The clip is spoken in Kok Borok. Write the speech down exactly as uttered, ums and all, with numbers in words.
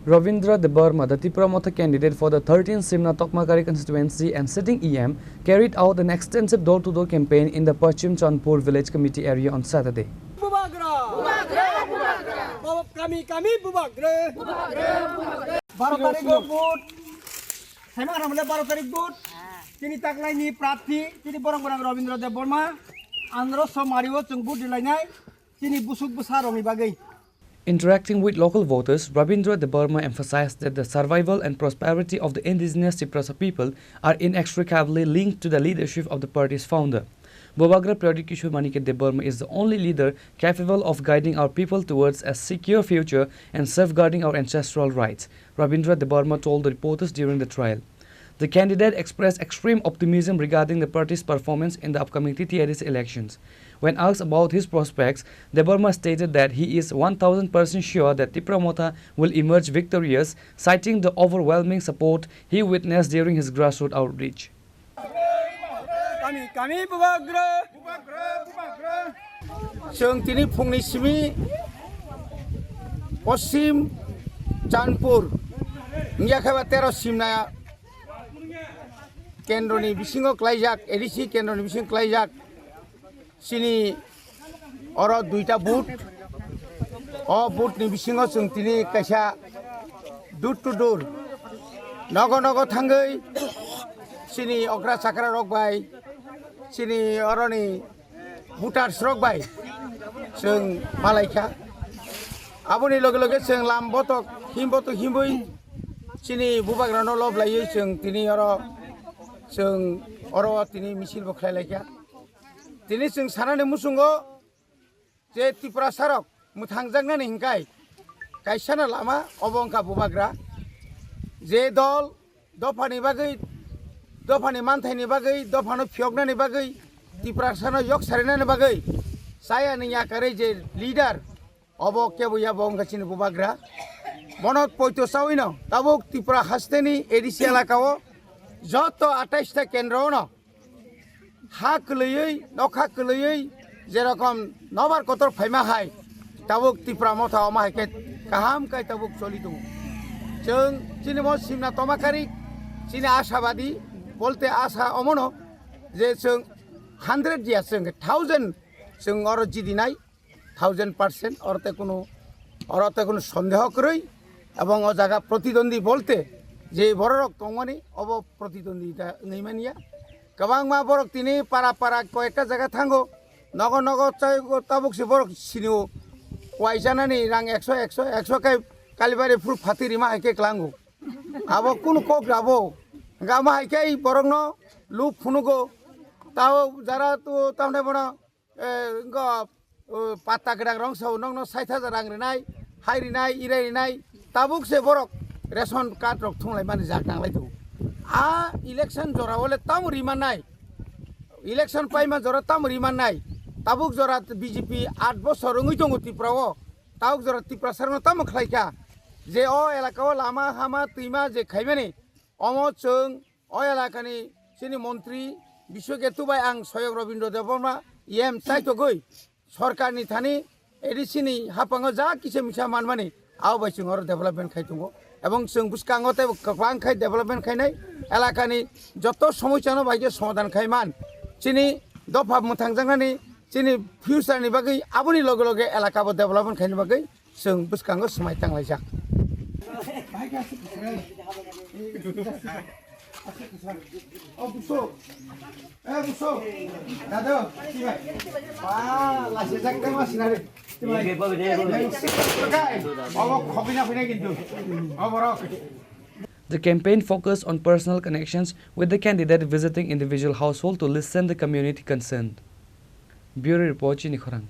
Ravindra Debbarma, the Tipra Motha candidate for the thirteenth Simna Tokmakari constituency and sitting E M, carried out an extensive door-to-door campaign in the Pachim Chandpur village committee area on Saturday. Bubagra! Bubagra! Bubagra! Kami, kami Bubagra! Bubagra! Bubagra! Baro tarikh o vote. Saima kana mole baro tarikh vote. Chini taklaini prarthi, chini borok borok Ravindra Debbarma. Andro somari o chwng vote rilainai. Chini busuk bwsa rokni bagwi. Interacting with local voters, Rabindra Debbarma emphasized that the survival and prosperity of the indigenous Tiprasa people are inextricably linked to the leadership of the party's founder. Bubagra Pradyot Kishore Manikya Debbarma is the only leader capable of guiding our people towards a secure future and safeguarding our ancestral rights, Rabindra Debbarma told the reporters during the trial. The candidate expressed extreme optimism regarding the party's performance in the upcoming T T A D C elections. When asked about his prospects, Debbarma stated that he is one thousand percent sure that Tipra Motha will emerge victorious, citing the overwhelming support he witnessed during his grassroots outreach. Kami, kami Bubagra. Chwng tini phungni simi Poschim Chandpur, wngya khe ba tero Simna kendroni bisingo klaijak, A D C kendroni bisingo klaijak. Chini oro duita booth. O booth ni bisingo chwng tini kaisa door to door, nogo nogo thangwi chini okra chakra rok bai, chini oroni voters rok bai chwng malaikha. Aboni loge loge chwng lam botok him botok himwi chini Bubagrano lob laiwi chwng tini oro chwng oro tini misil bo khlai laikha. Tini chwng sanani muchungo je Tiprasarok mwthangjaknani hinkai kaisano lama obo wngkha Bubagra. Je dol dophani bagwi, dophani manthaini bagwi, dophano phiyoknani bagwi, Tiprasano yok sarinani bagwi chayani yakarwi je leader, obo kebo ya bo wngkha chini Bubagra. Bono poito chawino tabuk Tripura hasteni A D C elakao joto atais ta kendro ono ha kwlwiwi, nokha kwlwiwi jerokom nobar kotor phaima hai tabuk Tipra Motha omo hai khe kaham khai tabuk choli tongo. Chwng chini bo simna tomakari, chini ashabadi bolte asa omono je chwng hundred ya chwng thousand chwng oro jidinai. Thousand percent, oro te kunu, oro te kunu sondeho kwrwi, ebong o jaga protidwandi bolte je bororok tongmani, obo protidwandita wngwi manya. Kwbangma borok tini para para koyekta jaga thango, nogo nogo chai tabuk se borok sinio, waisanani rang ekso, ekso, ekso khe Kalibari phuru phati rima hai khe klango. Abo kunu kok rabo, hwnkhe amo hai khe borokno luk phunugo, tao jara tu tamne bono eh, wngkha, eh, patta kwrak rong sao, nokno sait hajar rang rinai, hai rinai, irai rinai, tabuk se borok ration card rok thunglai mani jak nanglai tongo. A election jora o le tamo rimannai, election paima jora tamo rimannai, tabuk jora B J P aat bosor wngwi tongo Tripura o, tabuk jora Tiprasa rokno tamo khlai kha je o elaka o lama hama twima je khaimani, omo chwng o elakani chini montri Biswaketu bai ang Soyok Robindra Debbarma E M chaitogwi sorkarni thani A D C ni haphango ja kisa misa manmani abo bai chwng oro development khai tongo, ebong chwng bwskango tei kwbang khai development khainai elakani joto somosyano bai khe somadhan khai man. Chini dopha mwthangjaknani chini future ni bagwi aboni loge loge elaka bo development khaina bagwi chwng bwskango swmai tanglaijak. The campaign focused on personal connections with the candidate, visiting individual household to listen the community concerned. Bureau report, Chini Khorang.